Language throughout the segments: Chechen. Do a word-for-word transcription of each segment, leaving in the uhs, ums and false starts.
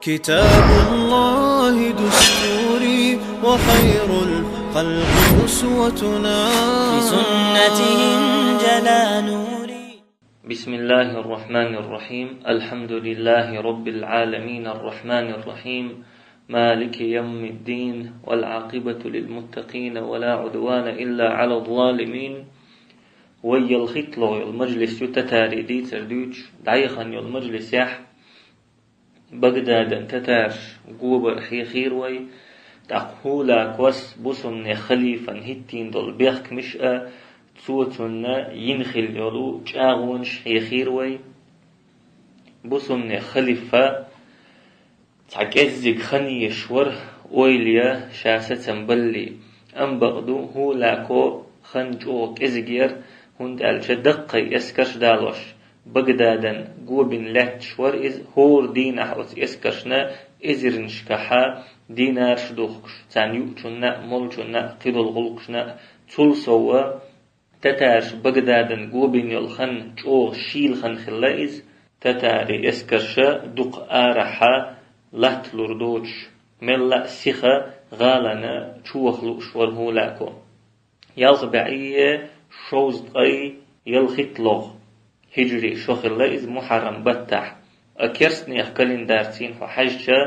كتاب الله دستوري وخير الخلق أسوتنا. بسنته انجلى نوري. بسم الله الرحمن الرحيم. الحمد لله رب العالمين الرحمن الرحيم مالك يوم الدين والعاقبة للمتقين ولا عدوان إلا على الظالمين. Вай ялхиттлагӀа йола мажлис ю татарий дийцар дуьйцуш, дӀаяхана йола мажлисехь Багдадан татараш гобар хьехийра вай, тӀаккха ХӀулакос бусалба халифан хӀиттийна долу бехкамаш а, цо цунна йина хилла йолу чӀагӀонаш хьехийра вай. Бусалба халифа цхьа кӀеззиг хан еш вара, ойла я ша сацам баллий. Амма бакъду, ХӀулако хан чӀогӀа кӀезиг яра, хӀунда аьлча даккхий эскарш далош, Багдадан гобина лаьтташ вара иза, хӀора дийнахь оцу эскаршна эзарнашкахьа динарш духкуш, царна юучунна а, молчунна а, кхидолу гӀуллакхашна а. Цул сов, татараш Багдадан гобина йолу хан чӀогӀа шийла хан хилла иза, татарий эскарша дукха арахьа латта лур доцуш, мелла а сиха гӀалана чу ваха лууш вара ХӀулако. Ялх бӀе шовзткъе ялхитталгӀа хиджри шо хилла иза мухьаррам баттахь, а керстанех календарцийна хьо хьаьжча,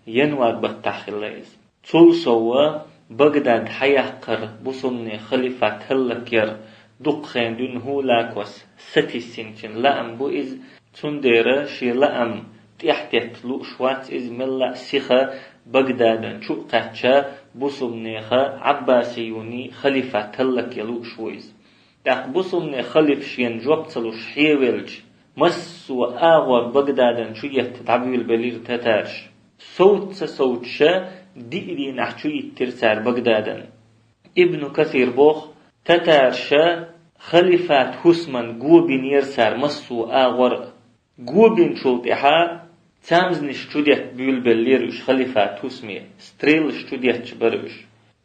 январь баттахь хилла иза. Цул сов, Багдад хьаяккхар, бусалба халифат хӀаллакъяр дукха хенахь дуьйна ХӀулакос сатийсинчун лаам бу иза, цундела шен лаам тӀехь тетта лууш вац иза, мелла а сиха Багдадан чу а кхаьчча, бусалба нехан Ӏаббасиюний халифат хӀаллакъян лууш ву иза. ТӀаккха бусалба халифа шена жоп ца луш хьевелча, массо а агӀор Багдадан чу етта дӀабуьйлабелира татараш. Совца ца совцуша диъ дийнахь чу йиттира цара Багдадан. Ибну Касир боху, татараша халифат хӀусаман гобинера цара массо а агӀор а. Гобинчул тӀаьхьа цамзанаш чу детта буьйлабеллера уьш халифат хӀусаме, стрелаш чу детташ бара уьш.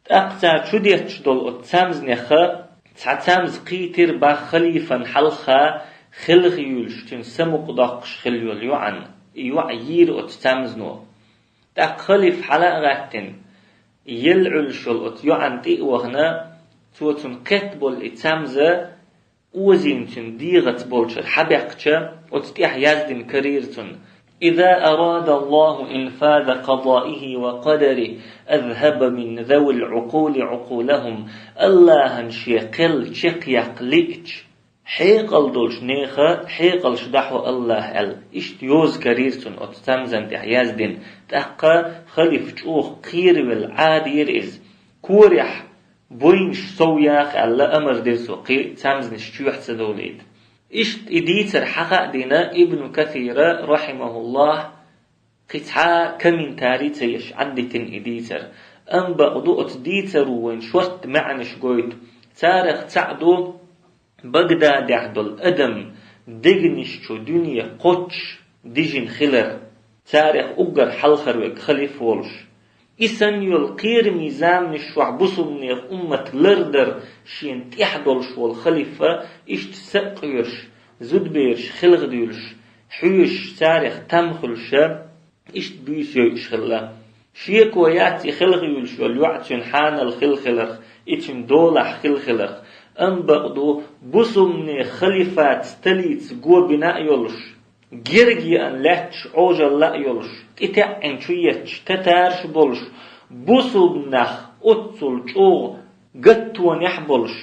ТӀаккха цара чу детташ долу оцу цамзанех цхьа цамза кхийтира бах халифан хьалха хелхаюьйлуш, цуьнан самукъа доккхуш хилла йолу йоӀана, и йоӀ йийра оцу цамзано. ТӀаккха халифа хьала а гӀаьттина, елла Ӏуьллуш йолу оцу йоӀана тӀе а вахана, цо цунна кхетта болу и цамза озийна цуьнан дегӀаца болчара хьабаьккхича, оцу тӀехь яздина карийра цунна: «إذا أراد الله إنفاذ قضائه وقدره أذهب من ذوي العقول عقولهم». АллахӀан шен кхел чекхъяккха лиъча, хьекъал долчу нехан хьекъалш дӀахьо АллахӀ аьлла, иштта йоза карийра цунна оцу цамзан тӀехь яздина. ТӀаккха халифа чӀогӀа кхеравелла Ӏадийра иза. Корехь бойнаш сов яха аьлла, амар дира цо, кхин цамзанаш чоьхьа ца довлийта. Иштта и дийцар хьаха а дина, Ибну Касира, рахьимахуллахӀ, кхин цхьа комментарий ца еш, Ӏаддитина и дийцар. Амма бакъду, оцу дийцаро вайн шортта маьӀнаш гойту. Царах цхьаъ ду Багдадехь долу адам дегнаш чу дуьне кхоччуш дижина хилар, царах уггар хьалхара верг халифа волуш. И санна йолу кхерамийн заманаш чохь бусалба нехан уммат лардар шена тӀехь долуш волу халифа иштта са а къоьруш, зудабераш хелхадуьйлуш, хьоьжуш, царах там хуьлуша, иштта буьйса йойуш хилла. Шеко яц и хелхаюьйлуш йолу йоӀ цуьнан хьанал хилла хиларх, и цуьнан долахь хилла хиларх. Амма бакъду, бусалба нехан халифат столица гобина а йолуш, герга еана лаьтташ Ӏожалла а йолуш, тӀетаьӀӀина чу етташ татараш а болуш, бусалба нах оццул чӀогӀа гаттонехь а болуш,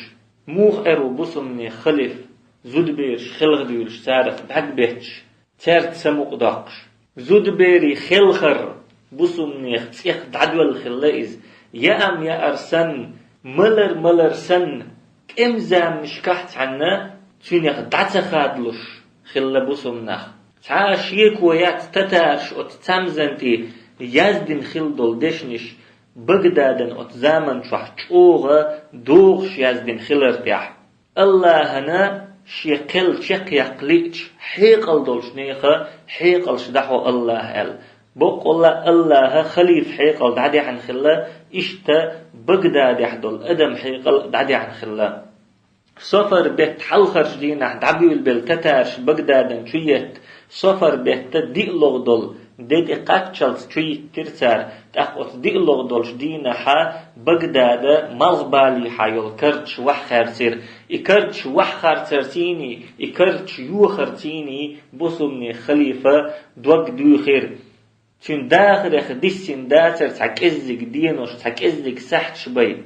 муха Ӏер ву бусалба нехан халифа, зудабераш хелхадуьйлуш, царах бӀаьрг бетташ, цаьрца самукъа доккхуш. Зудаберийн хелхар бусалба нехан цӀех дӀадоьлла хилла иза. Яам яар санна, малар-малар санна, тӀеман заманашкахь цхьанна цуьнах дӀа ца хадалуш хилла бусалба нах. Цхьа а шеко яц татараш оцу цамзан тӀе яздина хилла долу дешнаш Багдадан оцу заман чохь чӀогӀа догӀуш яздина хилар тӀехь. АллахӀана шен кхел чекхъяккха лиъча, хьекъал долчу нехан хьекъалш дӀахьо АллахӀ аьлла. Боккъалла а АллахӀа халифа хьекъал дӀадаьхьна хилла, иштта Багдадехь долу адам хьекъал а дӀадаьхьна хилла. Софар бетта хьалхарчу дийнахь дӀабуьйлабелла татараш Багдадан чу етта, Софар бетта диълагӀа долу Де тӀе кхаччалц чу йиттира цара, тӀаккха оцу диълагӀа долчу дийнахьа Багдада малхбалехьа йолу кардаш ваха харцира. И кардаш ваха харцарций, и кардаш йохарций бусалбанийн халифа дог дуьйхира. Цуьнан дахарех диссина дацара цхьа кӀеззиг денош, цхьа кӀеззиг сахьташ бай.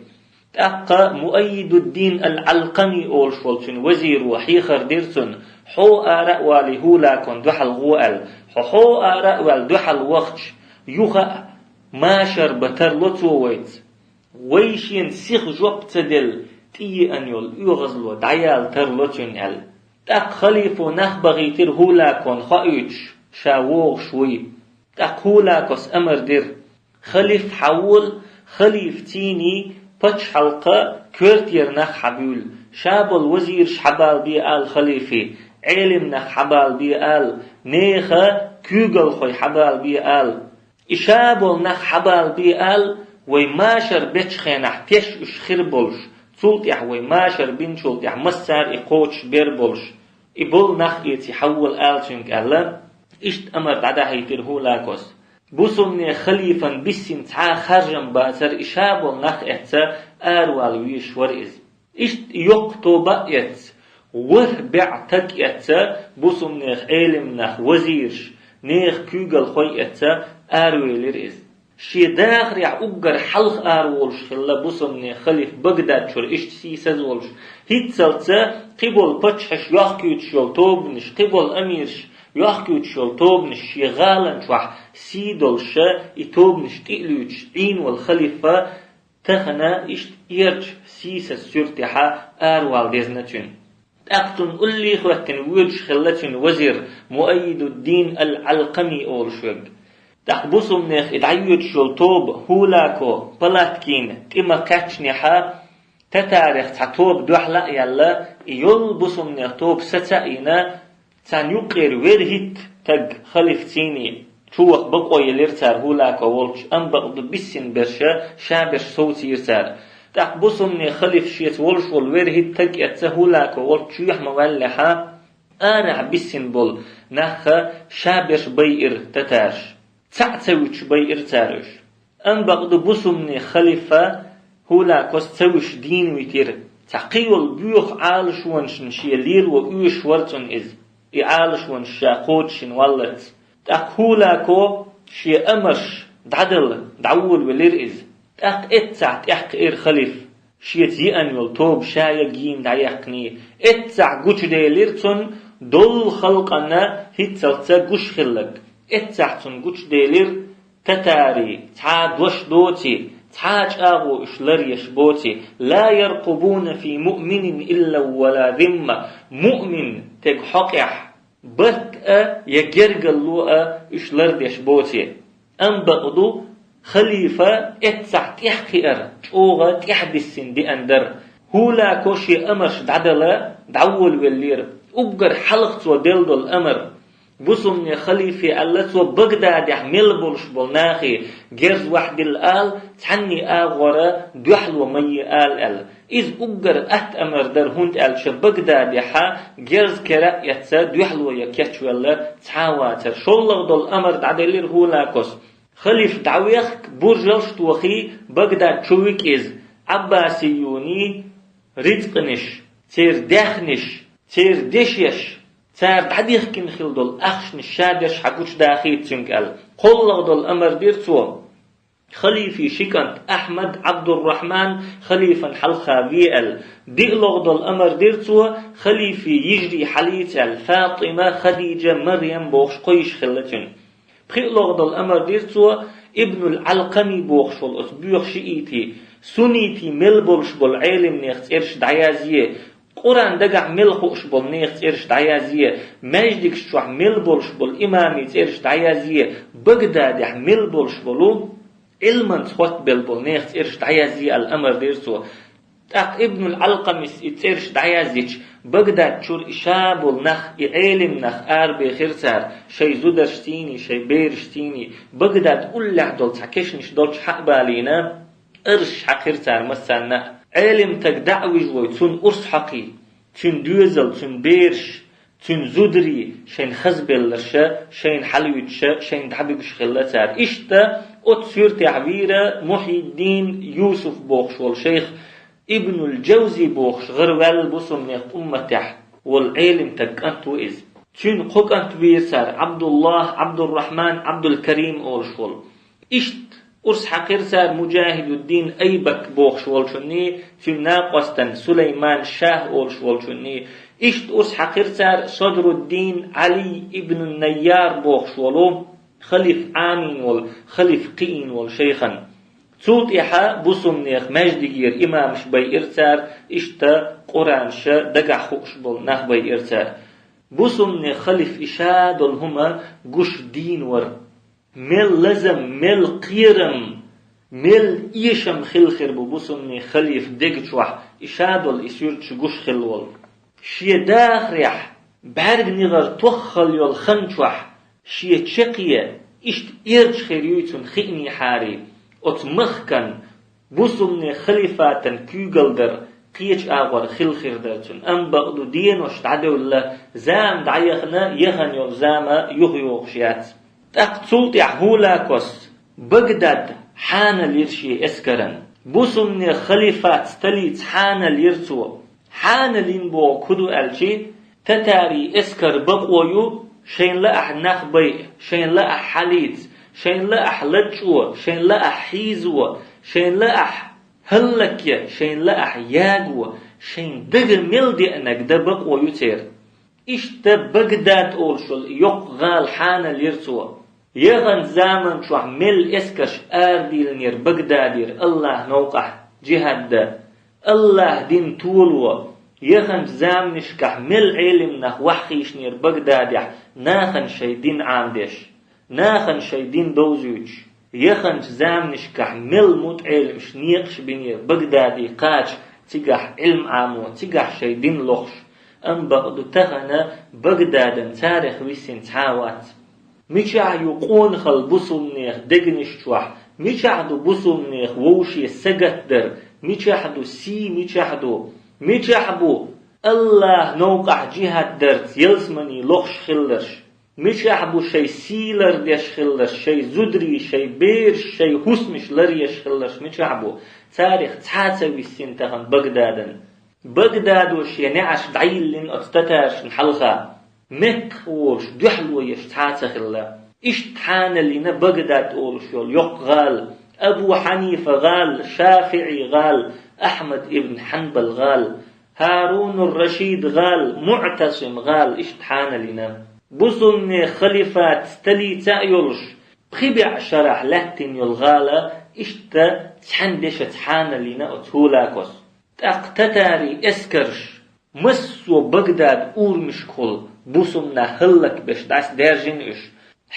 ТӀаккха Муаййидуддин ал-Алкъами олуш волу цуьнан вазиро хьехар дира цунна: «Хьо ара а валий, хӀулакон дуьхьал гӀо», – аьлла. «Хьо, хьо ара а ваьлла дуьхьал вахча, юха а машар бан тарло цо вайца. Вай шена сиха жоп ца делла, тӀееана йолу оьгӀазло дӀаяла тарло цуьнан», – аьлла. ТӀаккха халифо нах бахийтира хӀулакон хоуьйтуш, ша вогӀуш вуй. ТӀаккха хӀулакос амар дира: «Халиф, хьан волу, халифций пачхьалкха коьртера нах хьан буьйлу, ша болу вазираш хьан бала бе ала халифе, Ӏелим нах хьан бала бе ала, нехан куьйгалхой хьан бала бе ала. И ша болу нах хьан бала бе ала, вай машар бечу хенахь теш уьш хир болуш, цул тӀаьхьа вай машар бинчул тӀаьхьа массара и кхочуш бер болуш, и болу нах эций хьан волу ала цуьнга», – аьлла. Иштта амар дӀадахьийтира хӀулакос. Бусалбанийн халифан биссина цхьа а харжам бацара и ша болу нах эцца аравала везаш вара иза. Иштта йоккха тоба а эцца, ворхӀ бӀе таг эцца, бусалбанех Ӏелим нах, вазираш, нехан куьйгалхой эцца аравелира иза. Шен дахарехь уггар хьалха араволуш хилла бусалбанех халиф Багдад чуьра иштта сийсаз волуш. ХӀинццалца кхиболу паччахьаш йохкуьйтуш йолу тобанаш, кхиболу амираш йохкуьйтуш йолу тобанаш шен гӀалан чохь сий долуш, и тобанаш тӀе а луьйчуш Ӏийна волу халифа тахана иштта эрча сийсаз суьртехьа аравала дезна цуьнан. ТӀаккха цунна уллий хӀоьттина воьдуш хилла цуьнан вазир Муаййидуддин ал-Алкъами олуш верг. ТӀаккха бусалбанех и дӀайоьдуш йолу тоба хӀулако Палаткина тӀе ма-кхаьчнехьа, татарех цхьа тоба дуьхьал а яьлла, и йолу бусалбанех тоба саца а йина, царна юккъера верхӀитта таг халифций чу ваха бакъо елира цара хӀулако волчу, амма бакъду биссина берш, ша берш совцийра цара. ТӀаккха бусалбанех халиф шеца волуш волу верхӀитта таг эцца хӀулако волчу чоьхьа ма-ваьллехьа, арахь биссина болу нах ша берш байира татараш. Цхьаъ ца вуьтуш байира цара уьш. Амма бакъду бусалбанех халифа хӀулакос ца вуьтуш дийна витира. Цхьа кхин йолу боьха Ӏалашонашна шен лело оьшуш вара цунна иза, и Ӏалашонаш ша кхочушйина валлалц. ТӀаккха хӀулако шен амарш дӀадала дӀаволавелира иза. ТӀаккха эццахь тӀехкхиира халиф, шеца еана йолу тоба ша ягийна дӀаяьккхиний. Эццахь гучуделира цунна долу халкъана хӀинццалц гуш хилларг. Эццахь цунна гучуделира: «Татарий, цхьа а дош доций, цхьа а чӀагӀо уьш ларъеш боций, ла яркъубуна фи муъминин илла ва ла зимма». Муъмин тега хьокъехь барт а, я гергарло а уьш лардеш боций. Амма бакъду, халифа эццахь тӀехкхиар чӀогӀа тӀаьхьадиссина деана дара. ХӀулако шен амарш дӀадала дӀаволавеллера. Уггар хьалха цо делла долу амар. Бусалбанех халифе аьлла цо: «Багдадехь мел болуш болу нахе герз вахдилла ала, цхьанний агӀора дуьхьало ма е ала», – аьлла. Иза уггар атта амар дара, хӀунда аьлча Багдадехь герз кера а эцца, дуьхьало ян кечвелла цхьа а вацара. ШоллагӀа долу амар дӀаделлира хӀулакос. Халиф дӀавехка, буржалш а тохий, Багдад чу вига иза, Ӏаббасиюний рицкъанаш, церан даьхнаш, церан дешеш, цара дӀадихкина хилла долу ахчанаш ша берш хьагучудахийта цуьнга аьлла. КхоаллагӀа долу амар дира цо: халифе ши кӀант Ахьмад, Ӏабдуррахьман халифан хьалха ве аьлла. ДиълагӀа долу амар дира цо: халифе йижарий хьалийца аьлла. Фатима, Хадижа, Марьям бохуш кхо йиша хилла цуьнан. ПхоьаллагӀа долу амар дира цо: Ибнул Алкъами бохуш волу оцу боьха шиитий, суннитий мел болуш болу Ӏелимнех цӀераш дӀаязъе, Къуръан дагахь мел хууш болу нехан цӀераш дӀаязъе, маьждигаш чохь мел болуш болу имамийн цӀераш дӀаязъе, Багдадехь мел болуш болу, Ӏилманца хоттабелла болу нехан цӀераш дӀаязъе аьлла амар дира цо. ТӀаккха Ибнул Алкъамис и цӀераш дӀаязйича, Багдад чуьра и ша болу нах, и Ӏелим нах арабехира цара, шайн зударшций, шайн берашций, Багдад уллехь долу цхьа кешнаш долчу хьа а балийна, арзаш хьаькхира цара массарна а. Ӏелим таг дӀа а вижалой, цунна урс хьакхий, цуьнан доьзал, цуьнан бераш, Цуьнан зударий шайна хазбелларш, шайна хьалуьйтуш, шайна дӀабуьгуш хилла цара. Иштта оцу суьртехь вийра Мухьиддин Юсуф бохуш волу шайх, Ибнул Джавзи бохуш гӀараваьлла бусулба нехан умматехь волу Ӏелим стаг кӀант ву иза. Цуьнан кхо кӀант вийра цара, Ӏабдуллахь, Ӏабдуррахьман, Ӏабдулкарим олуш волу. Иштта урс хьаькхира цара Муджахидуддин Айбак бохуш волчунний, цуьнан накъостан Сулайман Шах олуш волчунний. Иштта урс хьаькхира цара Содруддин Ӏали ибн Найяр бохуш волу, халиф Ӏамийна волу, халиф кхиийна волу шайхана. Цул тӀаьхьа бусулба нехан маьждигера имамаш байира цара, иштта Къуранаш дагахь хууш болу нах байира цара. Бусулба нехан халиф и ша долу хӀума гуш дийна вара. Мел лазам, мел кхерам, мел эшам хилла хир бу бусулба нехан халиф дега чохь и ша долу и суьрташ гуш хилла волу. Шен дахарехь бӀаьрганегӀар тоххал йолу хан чохь шен чаккхе иштта эрча хир юй цунна хиънехьарий, оцу махкан бусулба нехан халифатан куьйгалла дар кхечу агӀор хилла хир дара цуьнан. Амма бакъду денош дӀадевлла, зама дӀаяхана, яхана йолу зама юхайогӀуш яц. ТӀаккха цул тӀаьхьа хӀула кос Багдад хьанал йира шен эскаран. Бусулба нехан халифат столица хьанал йира цо. Хьанал йина боху хӀун ду аьлчи, татарийн эскар бакъо ю, шайна лаахь нах байа, шайна лаахь хьалийца, шайна лаахь лачкъо, шайна лаахь хьийзо, шайна лаахь хӀаллакъе, шайна лаахь яго, шайна дага мел деанарг дан бакъо ю церан. Иштта Багдад олуш йолу йоккха гӀала хьанал йира цо. Яханчу заман чохь мел эскарш арадийлинера Багдадера АллахӀан новкъахь джихад дан, АллахӀан дин толо. Яханчу заманашкахь мел Ӏелим нах ваьхьийшинера Багдадехь нахана шайн дин Ӏамадеш, нахана шайн дин довзуьйтуш. Яханчу заманашкахь мел мутаӀелимаш некъаш бинера Багдаде кхача, цигахь Ӏилма Ӏамо, цигахь шайн дин лохуш. Амма бакъду тахана Багдадан царах виссина цхьа а вац. Мичахь ю къонахалла бусулба нехан дегнаш чохь? Мичахь ду бусулба нехан вовше сагатдар? Мичахь ду сий? Мичахь ду? Мичахь бу АллахӀан новкъахь джихад дарца ялсамани лохуш хилларш? Мичахь бу шайн сий лардеш хилларш, шайн зударий, шайн бераш, шайн хӀусамаш ларъеш хилларш мичахь бу? Царах цхьа а ца виссина тахана Багдадан. Багдадо шен неӀарш дӀайиллина оцу татаршна хьалха. Меттах волуш дуьхьало еш цхьа а ца хилла. Иштта хьанал йина Багдад олуш йолу йоккха гӀала, Абу Хьанифа гӀала, ШафиӀи гӀала, Ахьмад ибн Хьанбал гӀала, ХӀарунур-Рашид гӀала, МуӀтасим гӀала, иштта хьанал йина. Бусулба нехан халифат столица а йолуш, пхи бӀе шарахь лаьттина йолу гӀала иштта цхьаьна дешаца хьанал йина оцу хӀулакос. ТӀаккха татарийн эскарш массо а Багдад урамашкахула бусулба нах хӀаллакбеш дӀасадаьржина уьш.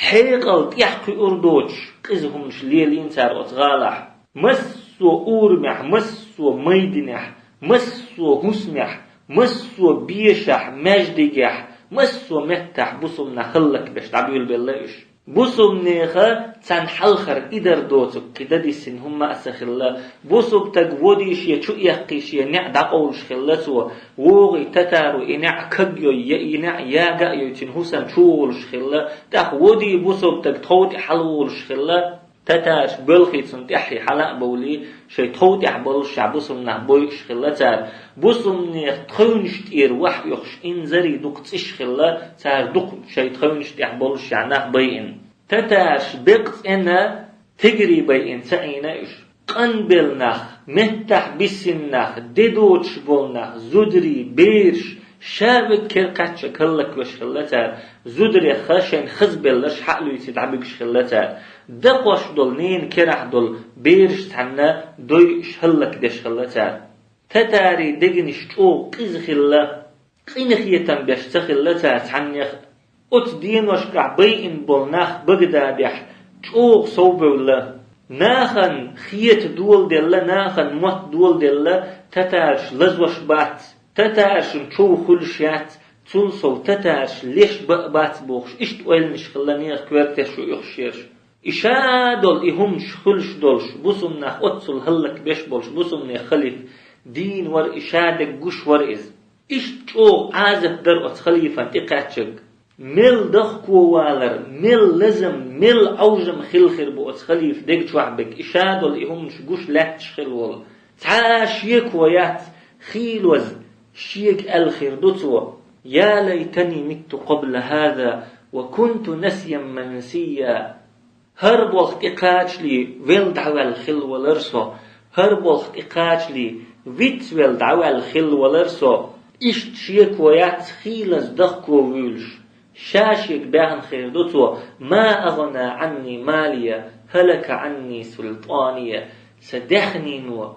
Хьекъал тӀехь кхуьур доцуш, къиза хӀуманаш лелийна цара оцу гӀалахь. Массо а урамехь, массо а майданехь, массо а хӀусамехь, массо а бешахь, маьждигехь, массо а меттахь бусулба нах хӀаллакбеш дӀабуьйлабелла уьш. Бусулба нехан царна хьалхара и дар доцург кхин дан диссина хӀумма а ца хилла. Бусулба стаг водий шен чу эккхий шен неӀ дӀакъовлуш хилла цо. ВогӀий татаро и неӀ кагйой, я и неӀ яга а йой, цуьнан хӀусам чу волуш хилла. ТӀаккха водий бусулба стаг тхов тӀе хьалаволуш хилла. Татараш боьлхий цунна тӀаьххье хьала а бовлий, шайн тхов тӀехь боллушехь бусулба нах бойуш хилла цара. Бусулба нехан тхевнаш тӀера ваьхьа оьхуш инзарий дукха цӀиш хилла, цара дукха шайн тхевнаш тӀехь боллушехь нах байина. Татараш беккъа цӀена тигарий байина ца Ӏийна уьш. Къанбелла нах, меттахь бисина нах, де доцуш болу нах, зударий, бераш, ша вега кер кхаьчча хӀаллаквеш хилла цара, зударех шайна хазбелларш хьалуьйций дӀабуьгуш хилла цара. Дакъош долу ненан керахь долу бераш цхьанна дойуш хӀаллакдеш хилла цара. Татарийн дегнаш чӀогӀа къиза хилла, къинхетам беш ца хилла цара цхьаннех а. Оцу деношкахь байина болу нах Багдадехь чӀогӀа совбевлла. Нахана хета доладелла, нахана мотт доладелла, татараш лазош бац, татаршна чов хуьлуш яц, цул сов татараш леш баа бац бохуш, иштта ойланаш хилла нехан коьртеш ю оьхуш ерш. И ша долу и хӀуманаш хуьлуш долуш, бусулба нах оццул хӀаллакбеш болуш, бусулба нехан халиф дийна вара, и ша дерг гуш вара иза. Иштта чӀогӀа Ӏазап дара оцу халифан тӀекхаьчнарг. Мел дахковалар, мел лазам, мел Ӏовжам хилла хир бу оцу халифа дег чохь берг, и ша долу и хӀуманаш гуш лаьтташ хилла волу. Цхьа а шеко яц, хийлаза, шега аьлла хир ду цо: «Я лайтани митту къабла хӀаза ва кунту насиян мансия». ХӀара болх тӀекхачале велла дӀаваьлла хилла валара со, хӀара болх тӀекхачале вицвелла дӀаваьлла хилла валара со. Иштта шеко яц, хийлаза дахковуьйлуш, ша шега баьхна хир ду цо: «Ма агӀна Ӏанни малия, хӀалака Ӏанни султӀания». Сан даьхнино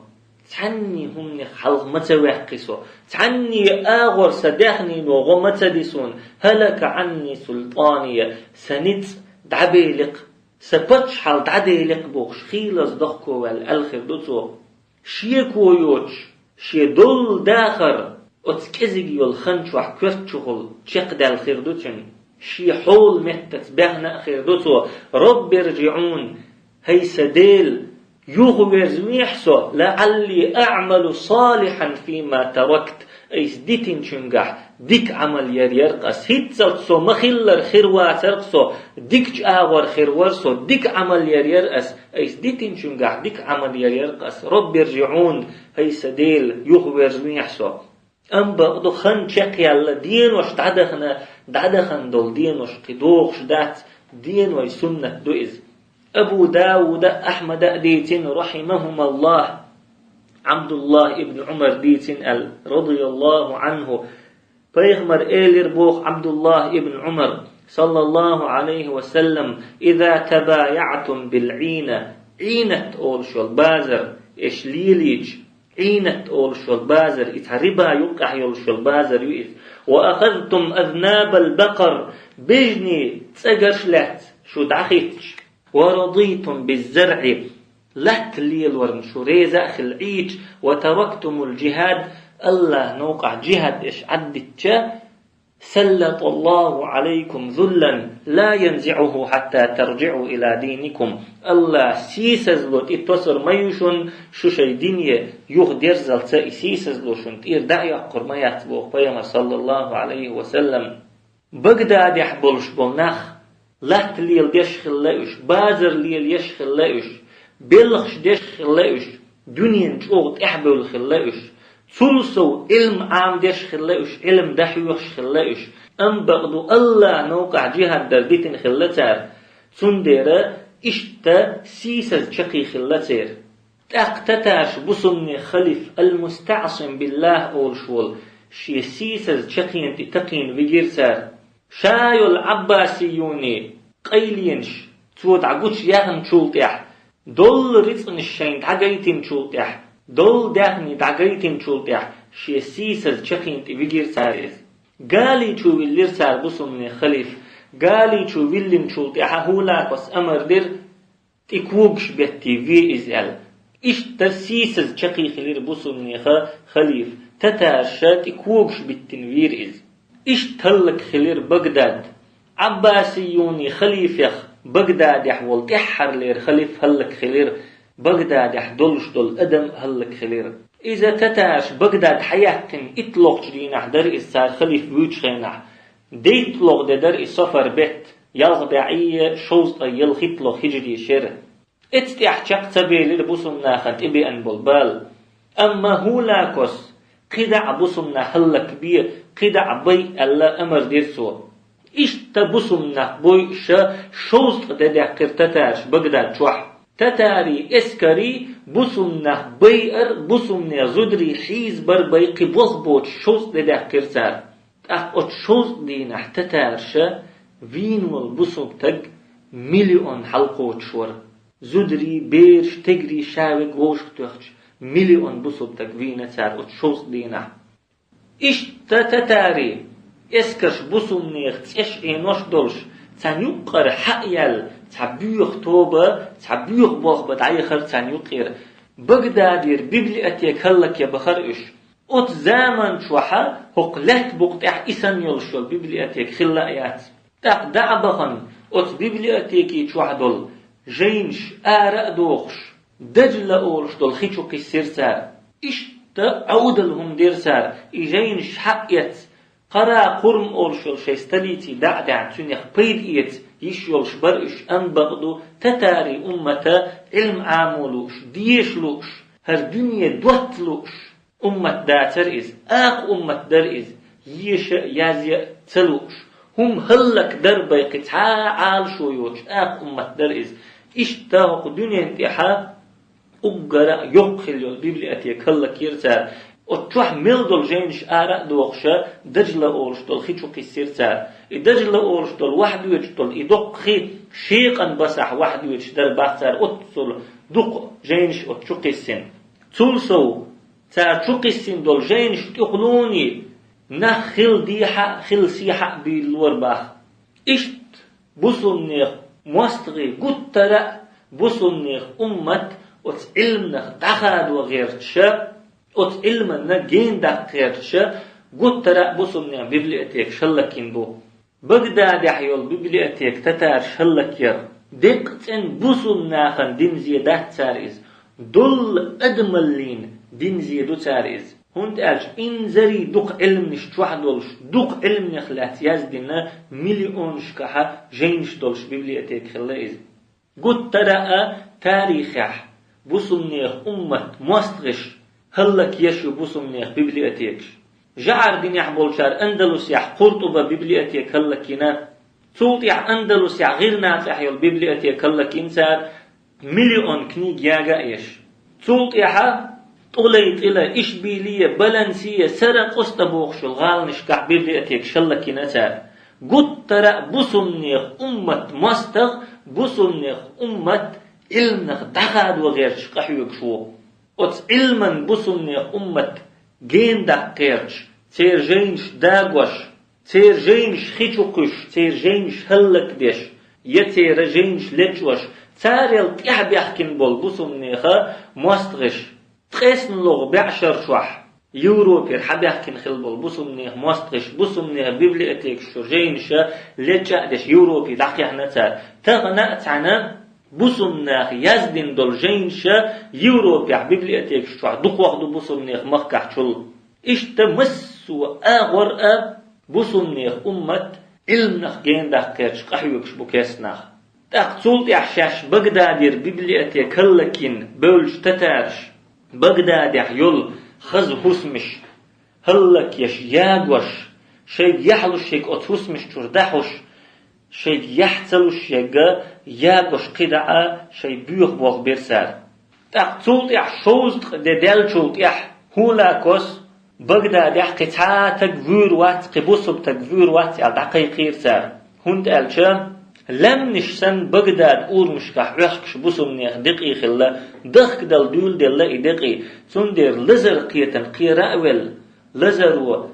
цхьанне хӀуманех хьалха ма ца ваьккхи со, цхьанне агӀор сан даьхнино гӀо ма ца ди суна, хӀалака Ӏанни султӀания, сан ницкъ дӀабели-кх, сан паччахьалла дӀадели-кх бохуш, хийлаза дахковаьлла аьлла хир ду цо. Шеко йоцуш, шен долу дахар оцу кӀезиг йолу хан чохь коьртачухула чекхдаьлла хир ду цуьнан. Шен хьолан меттаца баьхна а хир ду цо: «Робби ржиӀун, хӀай сан Дела, юхаверзавехьа со, лаӀалли аӀмалу салихьан фима таракт, айса дитинчуьнгахь дика Ӏамал яр яра-кх ас. ХӀинццалц со ма-хиллара хир вацара-кх со, дикачу агӀор хир вара со, дика Ӏамал яр яра ас, айса дитинчуьнгахь дика Ӏамал яр яра-кх ас. Робби ржиӀун, хӀай сан Дела, юхаверзавехьа со». Амма бакъду, хан чекхъяьлла, денош дӀадахана, дӀадахана долу денош кхин догӀуш дац, деной суннат ду иза. Абу Дауда а, Ахьмада а дийцина, рахьимахумаллахь, Ӏабдуллахь ибн Ӏумар дийцина аьлла, радияллаху Ӏанху, пайхамар элира боху Ӏабдуллахь ибн Ӏумар, саллаллаху Ӏалайхи ва саллам: «Иза табаяӀтум бил Ӏийна», Ӏийнат олуш йолу базар, эш лелийча, Ӏийнат олуш йолу базар, и цхьа риба юккъехь йолуш йолу базар ю иза. «Ва ахазтум азнабал бакъар», бежнийн цӀагарш лаьцна шу дӀахӀиттича. «Ва радитум биззаръи», латта лелорна шу реза а хилла Ӏийча. «Ва тарактумул джихад», Аллахь новкъахь джихад эш Ӏаддитча. «СаллатӀаллаху Ӏалайкум зуллан ла янзиӀуху хьатта тарджиӀу ила дийникум». Аллахь сийсазло тӀе тосур ма ю шуна, шу шайн дине юха дерзалца и сийсазло шуна тӀера дӀа а йоккхур ма яц, боху пайхамар, саллаллаху Ӏалайхи ва саллам. Багдадехь болуш болу нах, латта леладеш хилла уьш, базар лелаеш хилла уьш, белхаш деш хилла уьш, дуьненан чӀогӀа тӀаьхьабевлла хилла уьш, цул сов Ӏилма Ӏамадеш хилла уьш, Ӏилма дан хьоьхуш хилла уьш. Амма бакъду, Аллахь новкъахь джихад дар дитина хилла цара, цундела иштта сийсаза чаккхе хилла церан. ТӀаккха татарш бусулбанийн халиф Ал-МустаӀсим биллахь олуш волу шен сийсаза чаккхена тӀе такхийна вигира цара. Ша йолу Ӏаббасиюний къайленаш цо дӀагучу яхначул тӀаьхьа, доллу рицкъанаш шайна дӀагайтинчул тӀаьхьа, доллу даьхни дӀагайтинчул тӀаьхьа шен сийсаза чаккхена тӀе вигира цара иза. Гали чу виллира цара бусулбанийн халиф. Гали чу виллинчул тӀаьхьа ХӀулакос амар дира, тӀе когаш беттий ве иза аьлла. Иштта сийсаза чаккхе хилира бусулбанийн халиф, татарша тӀе когаш биттина вийра иза. Иштта хӀаллакьхилира Багдад. Ӏаббасиюний халифех Багдадехь волу тӀаьххьарлера халиф хӀаллакьхилира, Багдадехь долуш долу адам а хӀаллакьхилира. Иза татарша Багдад хьаяьккхина иттлогӀчу дийнахь дара иза цара халиф вуьйчу хенахь. ДийтталгӀа де дара и Софар бетта, ялх бӀе шовзткъе ялхитталгӀа хиджри шера. Эццахь чекх ца белира бусулбанахана тӀебеана болу бала. Амма ХӀулакос кхидӀа а бусулбанаш хӀаллакбе, кхидӀа а бай аьлла амар дира цо. Иштта бусулбанаш бойуш шовзткъа де даьккхира татарша Багдад чохь. Татарийн эскарий бусулбанаш байар, бусулбанийн зударий хьийзабар бай кхин болх боцуш шовзткъа де даьккхира цара. ТӀаккха оцу шовзткъа дийнахь татарша вийна волу бусулба стаг миллион хьалакхочуш вара. Зударий, бераш, стегарий, ша верг вовшахтоьхча, миллион бусулба стаг вийна цара оцу шовзткъа дийнахь. Иштта татарийн эскарш бусулбанех цӀеш Ӏенош долуш, царна юккъера хьа а яьлла, цхьа боьха тоба, цхьа боьха болх бан дӀаяхара царна юккъера. Багдадера библиотека хӀаллакьян бахара уьш. Оцу заман чохь хӀокху лаьттан букъа тӀехь и санна йолуш йолу библиотека хилла а яц. ТӀаккха дӀа а бахана, оцу библиотекин чохь долу жайнаш ара а дохуш, Дажла олуш долу хи чу кхиссира цара. Иштта Ӏовдал хӀума дира цара, и жайнаш хьаэца, Къара-Кхурм олуш йолу шайн столици дӀа а даьхна, цуьнах пайда эца йиш йолуш бара уьш, амма бакъду татарийн уммата Ӏилма Ӏамо лууш, деша лууш, хӀара дуьне дотта лууш уммат дацара иза, акха уммат дара иза, еша а, язъя а ца лууш. ХӀума хӀаллакдар бен кхин цхьа а Ӏалашо йоцуш акха уммат дара иза. Иштта хӀокху дуьнен тӀехь уггар а йоккха хилла йолу библиотека хӀаллакйира цара. Оцу чохь мел долу жайнаш ара а дохуш, Дажла олуш долу хи чу кхиссира цара. И Дажла олуш долу вахьа доьдуш долу и доккха хи шекъан басахь вахьа доьдуш дара бах цара, оццул дукха жайнаш оцу чу кхиссина. Цул сов, цара чу кхиссина долу жайнаш тӀехулуний нах хила дехьа а, хила сехьа а буьйлура бах. Иштта бусулнех мостагӀий гуттара а, бусулнех уммат оцу Ӏилманах дӀахадо гӀерташ, оцу Ӏилманна гена даккха гӀерташ, гуттара а бусулнех библиотекаш хӀаллакйина бу. Багдадехь йолу библиотека татарша хӀаллакйира. Деккъа цӀена бусулнахана дина зе дац цара иза. Доллу адамаллина дина зе ду цара иза. ХӀунда аьлча инзаре дукха Ӏилманаш чохь долуш, дукха Ӏилманех лаьцна яздина миллионашкахьа жайнаш долуш библиотека хилла иза. Гуттара а тарихехь бусулнех уммат мостагӀаш хӀаллакъеш ю бусулнех библиотекаш. ЖӀар динехь болчара Андалусехь Къуртуба библиотека хӀаллакйина. Цул тӀаьхьа Андалусехь ГӀирнацӀехь йолу библиотека хӀаллакйина цара, миллион книга яга а еш. Цул тӀаьхьа ТӀулайтӀила, Ишбилия, Балансия, Сара, Къуста бохуш йолу гӀаланашкахь библиотекаш хӀаллакйина цара. Гуттара а бусулнех уммат мостагӀа, бусулнех уммат Ӏилманах дӀахадо гӀерташ къахьоьгуш ву. Оцу Ӏилман бусулнех уммат гена даккха гӀерташ, церан жайнаш дагош, церан жайнаш хи чу кхуьссуш, церан жайнаш хӀаллакдеш, я церан жайнаш лечкъош, царел тӀаьхьабаьхкина болу бусулнеха мостагӀаш. ТкъеснлогӀу бӀешар чохь Европера хьабаьхкина хилла болу бусулнеха мостагӀаш, бусулнеха библиотекаш чу жайнаша лечкъа а деш, Европе дӀакхехьна цара. Тахана а цхьаьна бусулнаха яздина долу жайнаша Европехь библиотекаш чохь дукхох ду бусулнех махкахь чул. Иштта массо а агӀор а бусулнех уммат Ӏилманах гена даккха гӀерташ къахьоьгуш бу керстанах. ТӀаккха цул тӀаьхьа шаьш Багдадера библиотека хӀаллакйина бевллачу татараш Багдадехь йолу хаза хӀусамаш хӀаллакъеш, ягош, шайга яхь луш ерг оцу хӀусамаш чуьра дӀахьуш, шайга яхь ца луш ерг ягош кхидӀа а шайн боьха болх бира цара. ТӀаккха цул тӀаьхьа шовзткъа де даьллачул тӀаьхьа ХӀулакос Багдадехь кхин цхьа а таг вуьйр вац, кхин бусалба таг вуьйр вац аьлла дӀакхайкхийра цара. ХӀунда аьлча лаьмнаш санна Багдад урамашкахь Ӏохкуш бусалнех декъий хилла, дахкадала дуьйладелла и декъий, цундела лазар кхетам кхера а велла, лазаро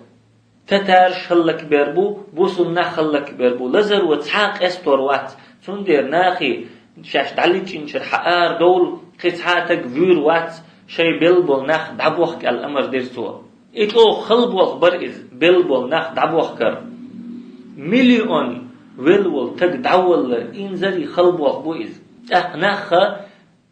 татараш хӀаллакбер бу, бусалнах хӀаллакбер бу, лазаро цхьа а къестор вац, цундела нахе шаьш дӀаличинчуьра хьаарадовла, кхин цхьа а таг вуьйр вац, шайн белла болу нах дӀабохка аьлла амар дира цо. И чӀогӀа хала болх бара иза, белла болу нах дӀабохкар. Миллион велла волу таг дӀаваллар, инзаре хала болх бу иза. ТӀаккха нахха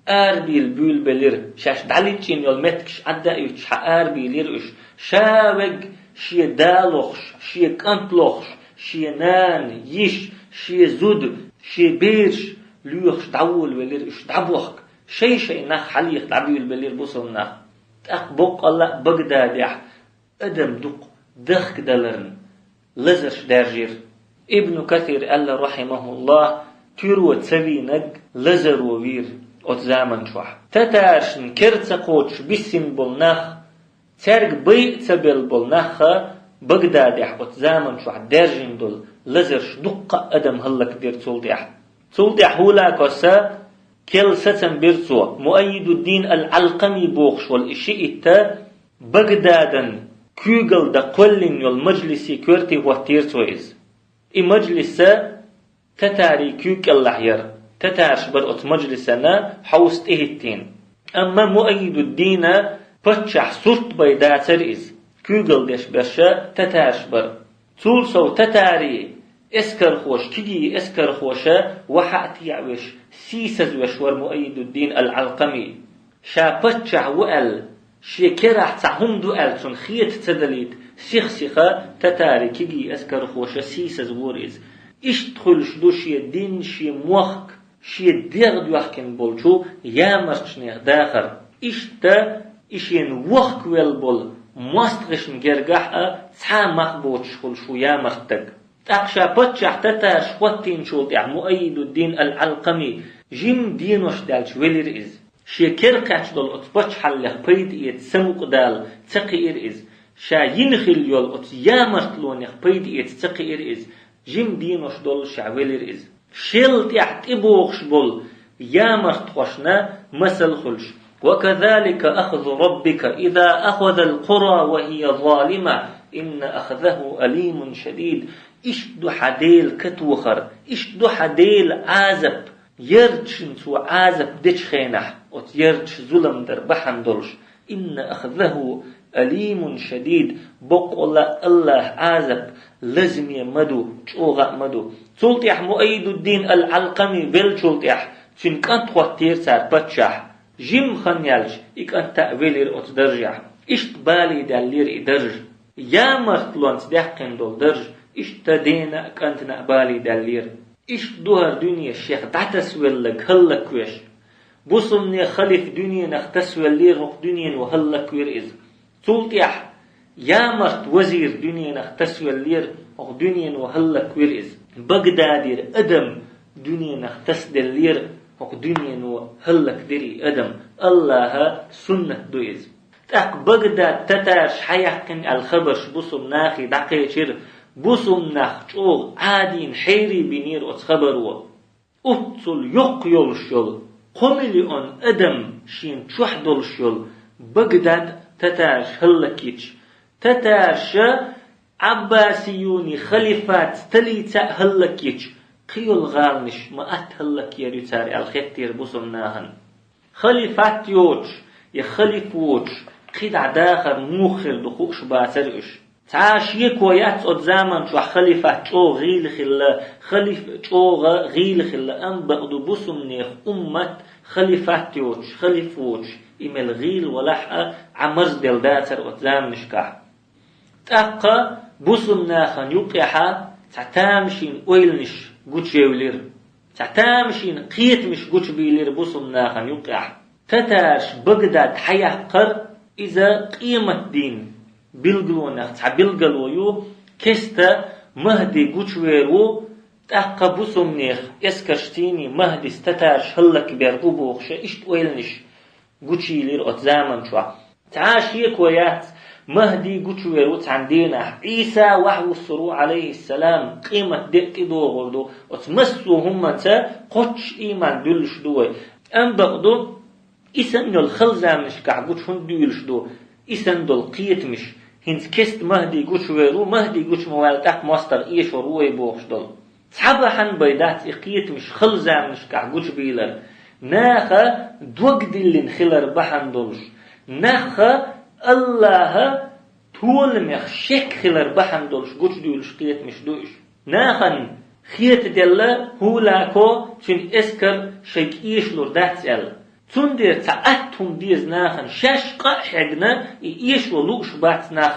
арабийла буьйлабелира, шаьш дӀаличӀйина йолу меттигаш Ӏадда а юьтуш, хьаарабийлира уьш. Ша верг шен да лохуш, шен кӀант лохуш, шен нана, йиша, шен зуда, шен бераш лоьхуш дӀаволавелира уьш дӀабохка. Шай-шай нах хьалеха дӀабуьйлабелира бусалба нах. ТӀаккха боккъалла а Багдадехь адам дукха дахкадаларна лазарш даьржира. Ибн Касира аьлла, рахьимахуллахӀ, туьро ца вийнарг лазаро вийра оцу заман чохь. Татаршна кер ца кхочуш биссина болу нах, цаьрга байа ца белла болу нахха Багдадехь оцу заман чохь даьржина долу лазарш дуккха а адам хӀаллакдира цул тӀаьхьа. Цул тӀаьхьа ХӀулакоса керла сацам бира цо, Муаййидуддин ал-Ӏалкъами бохуш волу и шиитта Багдадан куьйгалла дан кхоьллина йолу мажлисе коьрте хӀоттийра цо иза. И мажлиса татарийн куьйга кӀелахь яра. Татараш бара оцу мажлисана хьовса тӀехӀиттийна. Амма Муаййидуддина паччахь сурт бай дацара иза. Куьйгалла деш берш татараш бара. Цул сов татарийн эскархоша, кегий эскархоша вахьа а теӀавеш, сийсазвеш вара Муаййидуддин ал-Ӏалкъами. Ша паччахь ву аьлла, Шен керахь цхьа хӀума ду аьлла цунна хета ца далийта, сих-сиха татари кегий эскархоша сийсаз вора иза. Иштта хуьлуш ду шен дин, шен мохк, шен дегӀ доьхкина болчу ямартчех дахар. Иштта и шена вохкавелла болу мостагӀашна гергахь а цхьа а мах боцуш хуьлуш ву ямарт стаг. ТӀаккха ша паччахь татараш хӀоттийначул тӀаьхьа Муаййидуддин ал-Ӏалкъами жима денош даьлча велира иза. Шен кера кхаьчна долу оцу паччахьаллех пайда эца самукъадала ца кхиира иза. Ша йина хилла йолу оцу ямартлонех пайда эца ца кхиира иза. Жима денош доллушехь велира иза. Шел тӀехь тӀебогӀуш болу ямартхошна масал хуьлуш: «وكذلك أخذ ربك إذا أخذ القرى وهي ظالمة إن أخذه أليم شديد». Иштта ду хьан Делан катохар, иштта ду хьан Делан Ӏазап, ярташна цо Ӏазап дечу хенахь, оцу ярташа зулам дар бахьана долуш. «إن أخذه أليم شديد», боккъала а АллахӀан Ӏазап лазаме ма ду, чӀогӀа а ма ду. Цул тӀаьхьа Муаййидуддин ал-Ӏалкъами веллачул тӀаьхьа цуьнан кӀант хӀоттийра цара паччахь. Жимма хан яьлча, и кӀант а велира оцу даржехь. Иштта балийдаьллера и дарж. Ямартлонца даьккхина долу дарж иштта дена а, кӀантана а балийдаьллера. Иштта ду хӀара дуьне шех дӀатасавелларг хӀаллаквеш. Бусалбанийн халифа дуьненах тасавеллера, хӀокху дуьнено хӀаллаквира иза. Цул тӀаьхьа ямарт вазир дуьненах тасавеллера, хӀокху дуьнено хӀаллаквира иза. Багдадера адам дуьненах тасаделлера, хӀокху дуьнено хӀаллакдира и адам. АллахӀан суннат ду иза. ТӀаккха Багдад татараш хьаяьккхина аьлла хабарш бусалба нахе дӀакхечира, бусалба нах чӀогӀа Ӏадийна хьерий бинера оцу хабаро. Оццул йоккха йолуш йолу, кхо миллион адам шена чохь долуш йолу Багдад татараш хӀаллакйича, татараша Ӏаббасиюний халифат столица а хӀаллакйича, кхин йолу гӀаланаш ма атта хӀаллакъяр ю цара аьлла хеттера бусалба нахана. Халифат йоцуш я халиф воцуш кхидӀа дахар муха хир ду хууш бацара уьш. Цхьа а шеко яц оцу заман чохь халифат чӀогӀа гӀийла хилла, халиф чӀогӀа гӀийла хилла, амма бакъду бусалбанех уммат халифат йоцуш, халиф воцуш, и мел гӀийла валахь а, Ӏа марзделла дацара оцу заманашкахь. ТӀаккха бусалба нахана юккъехьа цхьа тамашийна ойланаш гучуевлира. Цхьа тамашийна кхетамаш гучубийлира бусалба нахана юккъехь. Татараш Багдад хьаяккхар иза къематдийнан билгалонех цхьа билгало ю, кеста Махди гучувер ву, тӀаккха бусалбанех эскарш цийний Махдис татараш хӀаллакбер бу бохуша, иштта ойланаш гучуйийлира оцу заман чохь. Цхьа а шеко яц, Махди гучувер ву цхьана дийнахь, Ӏийса ваха вуссур ву, Ӏалайхиссалам, къематде а тӀедогӀур ду, оцу массо а хӀуманца кхоччуш ийман дуьллуш ду вай. Амма бакъду, и санна йолу хала заманашкахь гучу хӀунда дуьйлуш ду, и санна долу кхетамаш? ХӀинца кеста Махди гучувер ву, Махди гучу ма ваьлла, тӀаккха мостагӀа эшор ву вай бохуш долу. Цхьа бахьана бен дац и кхетамаш хала заманашкахь гучубийлар, наха дог диллина хилар бахьана долуш, наха АллахӀан толамех шек хилар бахьана долуш гучудуьйлуш кхетамаш ду уьш. Нахана хетаделла ХӀулако, цуьнан эскар шайга эшалур дац аьлла. Цундела цхьа атта хӀума деза нахана, шаьш къа а хьегна, и эшо лууш бац нах.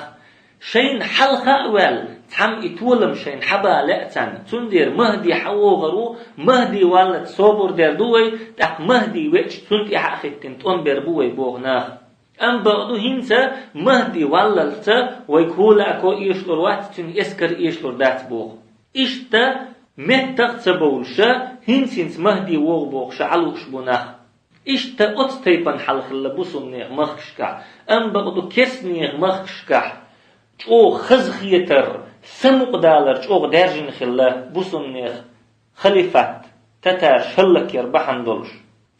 Шайна хьалха а ваьлла, цхьамма и толам шайна хьаба лаьа царна. Цундела Махди хьавогӀур ву, Махди валлалц собар дер ду вай, тӀаккха Махди веача, цунна тӀаьхьа а хӀиттина тӀом бер бу вай боху наха. Амма бакъду, хӀинца Махди валлалц вайга ХӀулако эшалур вац, цуьнан эскар эшалур дац боху. Иштта меттах а ца бовлуша, хӀинца-хӀинца Махди вогӀу бохуша Ӏа лууш бу нах. Иштта оцу тайпана хьал хилла бусалбанех махкашкахь, амма бакъду керстанех махкашкахь чӀогӀа хазахетар, самукъадалар чӀогӀа даьржина хилла бусалбанех халифат, татараш хӀаллакъяр бахьана долуш.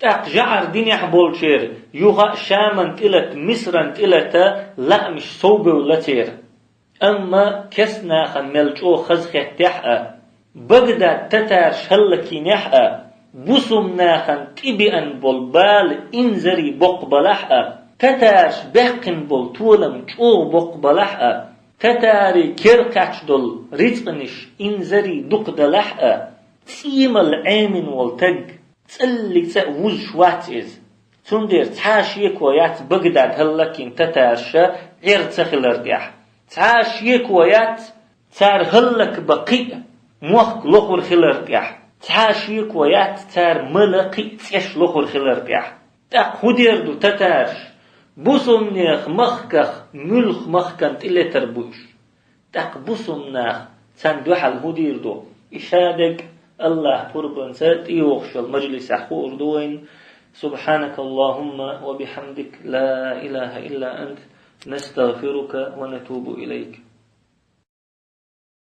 ТӀаккха жӀар динехь болчеран юха а Шаман тӀелата, Мисран тӀелата лаамаш совбевлла церан. Амма керстанахана мел чӀогӀа хазахеттехь а, Багдад татараш хӀаллакйинехь а, бусалбанахана тӀебеана болу бала инзаре боккха балахь а, татараш баьккхина болу толам чӀогӀа боккха балахь а, татарийн кера кхаьчна долу рицкъанаш инзаре дукха далахь а, цӀиймалла Ӏемина волу таг цӀаллиг цӀа а вузуш вац иза. Цундела цхьа а шеко яц Багдад хӀаллакйина татараш Ӏер ца хилар тӀехь. Цхьа а шеко яц цар хӀаллакбан кхин а мохк лохур хилар тӀехь. Цхьа а шеко яц цар мала кхин а цӀеш лохур хилар тӀехь. ТӀаккха хӀун дер ду татараш? Бусулбанех махках муьлха махкана тӀелетар бу уьш? ТӀаккха бусулбанаш царна дуьхьал хӀун дийр ду? И шадерг АллахӀ пурбанца тӀейогӀуш йолу мажлисехь хуур ду вайна. سبحانك اللهم وبحمدك، لا إله إلا أنت، نستغفرك ونتوب إليك.